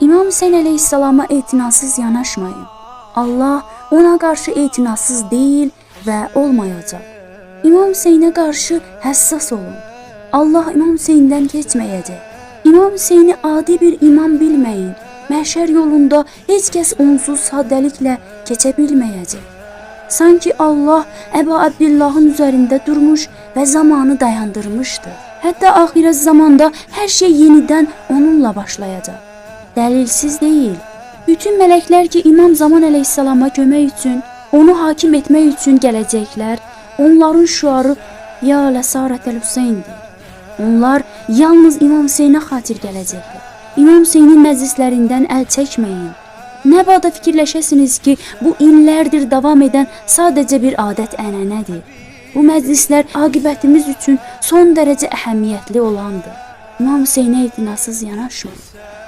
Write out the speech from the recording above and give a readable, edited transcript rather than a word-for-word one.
İmam Hüseyn əleyhissalama etinasız yanaşmayın. Allah ona qarşı etinasız deyil və olmayacaq. İmam Hüseynə qarşı həssas olun. Allah İmam Hüseyndən keçməyəcək. İmam Hüseyni adi bir imam bilməyin. Məhşər yolunda heç kəs onsuz sadəliklə keçə bilməyəcək. Sanki Allah Əba Abdillahın üzərində durmuş və zamanı dayandırmışdı. Hətta axirət zamanda hər şey yenidən onunla başlayacaq. Dəlilsiz deyil. Bütün mələklər ki İmam Zaman əleyhissalama kömək üçün, onu hakim etmək üçün gələcəklər, onların şüarı Ya Ləsarətəl Hüseyndir. Onlar yalnız İmam Hüseynə xatir gələcəklər. İmam Hüseynin məclislərindən əl çəkməyin. Nə bada fikirləşəsiniz ki, bu illərdir davam edən sadəcə bir adət-ənənədir. Bu məclislər aqibətimiz üçün son dərəcə əhəmiyyətli olandır. İmam Hüseynə etinasız yanaşmayın.